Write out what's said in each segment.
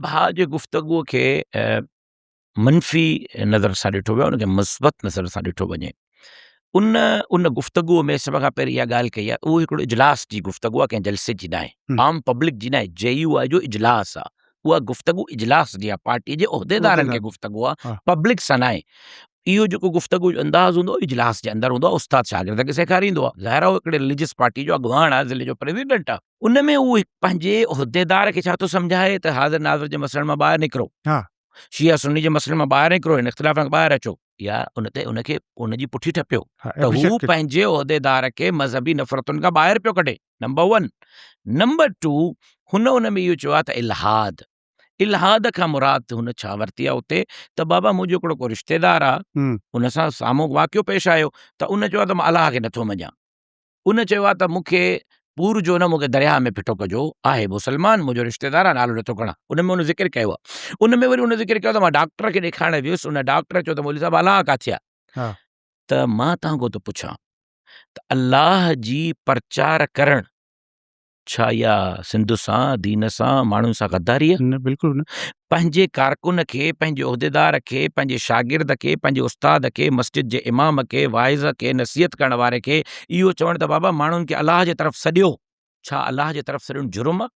ڀاء جي گفتگو کي منفي نظر سان ڏٺو ويو ان کي مثبت نظر سان ڏٺو وڃي ان ان گفتگو ۾ سڀ کان پهرين اها ڳالهه ڪئي آهي اهو هڪڙو اجلاس جي گفتگو آهي ڪنهن جلسي جي ناهي عام پبلڪ جي ناهي جي يو آء جو اجلاس آهي اها گفتگو اجلاس جي آهي پارٽي جي عهديدارن کي گفتگو آهي پبلڪ سان ناهي اهو جيڪو گفتگو جو انداز هوندو آهي اجلاس جي اندر هوندو آهي استاد شاگرد کي سيکاريندو آهي ظاهر آهي هڪڙي رليجس پارٽي جو اڳواڻ آهي ضلعي جو پريزيڊنٽ آهي ان ۾ اهو پنهنجي عهديدار کي ڇا ٿو سمجهائي ته حاضر ناظر جي مسئلن مان ٻاهر نڪرو شيعه سني جي مسئلن مان ٻاهر نڪرو هن اختلاف کان ٻاهر اچو يا ان تي ان کي ان جي پٺي ٺپيو ته هو پنهنجي عهديدار کي مذهبي نفرتن کان ٻاهر پيو ڪڍي نمبر ون نمبر ٽو هن ان ۾ اهو چيو آهي ته الحاد الحاد کان مراد هن ڇا ورتي آهي اتي ته بابا منهنجو هڪڙو ڪو رشتيدار آهي ان سان سامهون واقعو پيش آيو ته ان چيو آهي ته مان الله کي نٿو مڃان ان چيو آهي ته مون کي پور جو نه مون کي درياهه ۾ ڦٽو ڪجو، آهي مسلمان منهنجو رشتيدار آهي نالو نٿو کڻان. ان ۾ ان ذڪر ڪيو آهي. ان ۾ وري ان ذڪر ڪيو ته مان ڊاڪٽر کي ڏيکارڻ ويس ان ڊاڪٽر چيو ته مولوي صاحب الله ڪاٿي آهي؟ ته مان توهان کان ٿو پڇان ته الله جي پرچار ڪرڻ ڇا اها سنڌ سان، دين سان، ماڻهن سان غداري آهي؟ نه بلڪل نه. پنهنجي ڪارڪن کي، پنهنجي عهديدار کي، پنهنجي شاگرد کي، پنهنجي استاد کي، مسجد جي امام کي، واعظ کي، نصيحت ڪرڻ واري کي اهو چوڻ ته بابا ماڻهن کي الله جي طرف سڏيو، ڇا الله جي طرف سڏڻ جرم آهي؟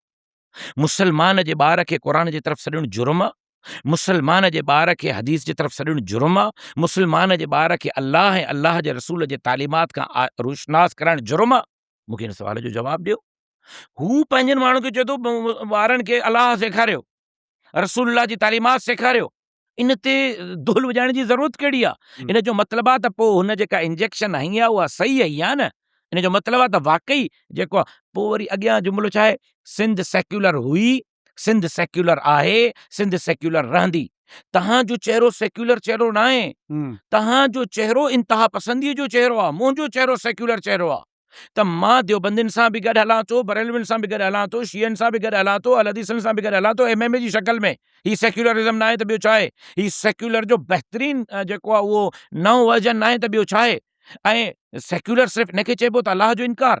مسلمان جي ٻار کي قرآن جي طرف سڏڻ جرم آهي؟ مسلمان جي ٻار کي حديث جي طرف سڏڻ جرم آهي؟ مسلمان جي ٻار کي الله ۽ الله جي رسول جي تعليمات کان روشناس ڪرائڻ جرم آهي؟ مون کي هن سوال جو جواب ڏيو. هو پنهنجن ماڻهن کي چئي ٿو ٻارن کي الله سيکاريو، رسول الله جي تعليمات سيکاريو. ان تي دهل وڄائڻ جي ضرورت ڪهڙي آهي؟ ان جو مطلب آهي ته پوء هن جيڪا انجيڪشن هنئي آهي اها صحيح هنئي آهي نه؟ ان جو مطلب آهي ته واقعي جيڪو آهي پوء وري اڳيان جملو ڇا آهي؟ سنڌ سيڪيولر هئي، سنڌ سيڪيولر آهي، سنڌ سيڪيولر رهندي. توهان جو چهرو سيڪيولر چهرو ناهي. توهان جو چهرو انتها پسنديء جو چهرو آهي. منهنجو چهرو سيڪيولر چهرو آهي ته مان ديوبندين سان به گڏ هلان ٿو، بريلوين سان به گڏ هلان ٿو، شيعن سان به گڏ هلان ٿو، اهلحديثن سان به گڏ هلان ٿو، ايم ايم اي جي شڪل ۾ هي سيڪيولرزم ناهي ته ٻيو ڇا آهي؟ هي سيڪيولر جو بهترين جيڪو آهي اهو نئون ورجن ناهي ته ٻيو ڇا آهي؟ ۽ سيڪيولر صرف ان کي چئبو ته الله جو انڪار.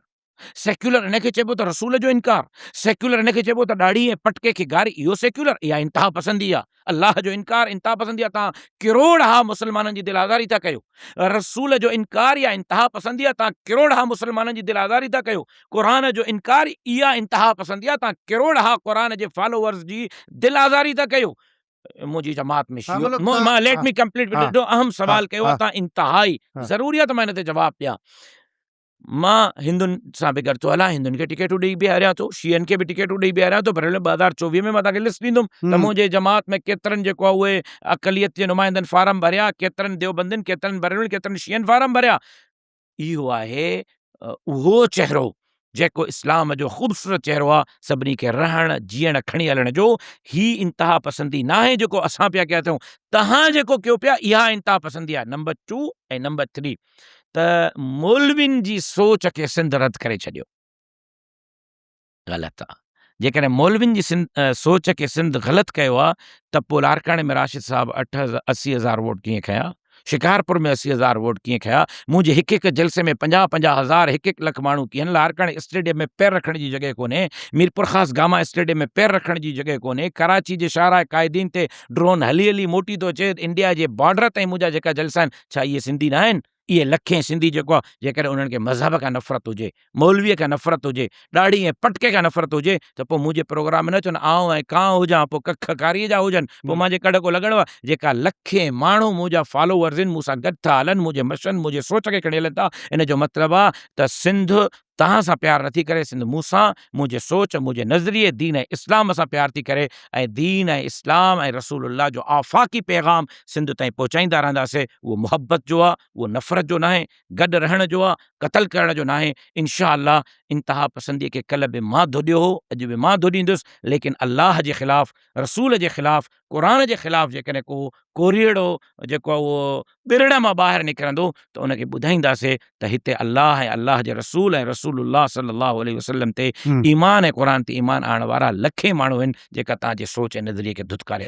سيڪيولر ان کي چئبو ته رسول جو انڪار، سيڪيولر ان کي چئبو ته ڏاڙهي ۽ پٽڪي کي گاري، اهو سيڪيولر، اها انتها پسندي آهي، الله جو انڪار انتها پسندي آهي، توهان ڪروڙ ها مسلمانن جي دل آزاري ٿا ڪيو، رسول جو انڪار اها انتها پسندي آهي، توهان ڪروڙ ها مسلمانن جي دل آزاري ٿا ڪيو، قرآن جو انڪار اها انتها پسندي آهي، توهان ڪروڙ ها قرآن جي فالوورز جي دل آزاري ٿا ڪيو. منهنجي جماعت ۾ شيعو مان ليٽ مي ڪمپليٽ ڏاڍو اهم سوال ڪيو آهي توهان انتهائي ضروري آهي ته مان ان تي جواب ڏيان. مان هندن سان به گڏ ٿو هلان هندن کي ٽڪيٽون ڏئي بيهاريان ٿو شيعن کي به ٽڪيٽون ڏئي بيهاريان ٿو پر 2024 ۾ مان توهان کي لسٽ ڏيندم ته منهنجي جماعت ۾ ڪيترن جيڪو آهي اهي اقليت جي نمائندن فارم ڀريا ڪيترن ديوبندين ڪيترن بريلوين ڪيترن شيعن فارم ڀريا اهو آهي اهو چهرو جيڪو اسلام جو خوبصورت چهرو آهي سڀني کي رهڻ جيئڻ کڻي هلڻ جو هي انتها پسندي ناهي جيڪو اسان پيا ڪيا اٿئون تهان جيڪو ڪيو پيا اها انتها پسندي آهي نمبر 2 ۽ نمبر 3 ته مولوين جي سوچ کي سنڌ رد ڪري ڇڏيو. غلط آ. جيڪڏهن مولوين جي سوچ کي سنڌ غلط ڪيو آ ته پوء لاڙڪاڻي ۾ راشد صاحب اٺ 80 هزار ووٽ ڪيئن کنيا؟ شڪارپور ۾ 80 هزار ووٽ ڪيئن کنيا؟ منهنجي هڪ هڪ جلسي ۾ 50 50 هزار هڪ هڪ لک ماڻهو ڪيئن؟ لاڙڪاڻي اسٽيڊيم ۾ پير رکڻ جي جڳهه ڪونهي، ميرپورخاص گاما اسٽيڊيم ۾ پير رکڻ جي جڳهه ڪونهي، ڪراچي جي شاهراهه قائدين تي ڊرون هلي هلي موٽي ٿو اچي، انڊيا جي بارڊر تائين منهنجا جيڪا جلسا آهن ڇا اهي سنڌي ناهن؟ اهي لکين سنڌي جيڪو آ جيڪڏهن انهن کي مذهب کان نفرت هجي، مولويء کان نفرت هجي، ڏاڙهي ۽ پٽڪي کان نفرت هجي ته پوء منهنجي پروگرام ۾ نه اچن، آئون ۽ ڪانء هجان پوء ڪک ڪاريء جا هجن، پوء مانجي ڪڍ ڪو لڳڻ وا، جيڪا لکين ماڻهو منهنجا فالوورز آهن، مون سان گڏ ٿا هلن، منهنجي مشن، منهنجي سوچ کي کڻي هلن ٿا، ان جو مطلب آ ته سنڌ توهان سان پيار نٿي ڪري، سنڌ مون سان، منهنجي سوچ، منهنجي نظريي، دين ۽ اسلام سان پيار ٿي ڪري ۽ دين ۽ اسلام ۽ رسول الله جو آفاقي پيغام سنڌ تائين پهچائيندا رهنداسين، اهو محبت جو آ، اهو نفرت جو ناهي، گڏ رهڻ جو آ، قتل ڪرڻ جو ناهي، انشاء الله انتها پسندي کي ڪلهه به مان ڌوڏيو هو، اڄ به مان ڌوڏيندس، ليڪن الله جي خلاف، رسول جي خلاف، قرآن جي خلاف جيڪڏهن ڪو ڪوريئڙو جيڪو آهي اهو ٻرڙ مان ٻاهر نڪرندو ته ان کي ٻڌائينداسين ته هتي الله ۽ الله جي رسول ۽ رسول الله صلي الله عليه وسلم تي ايمان ۽ قرآن تي ايمان آڻڻ وارا لکين ماڻهو آهن جيڪا توهان جي سوچ ۽ نظريي کي ڌتڪاري.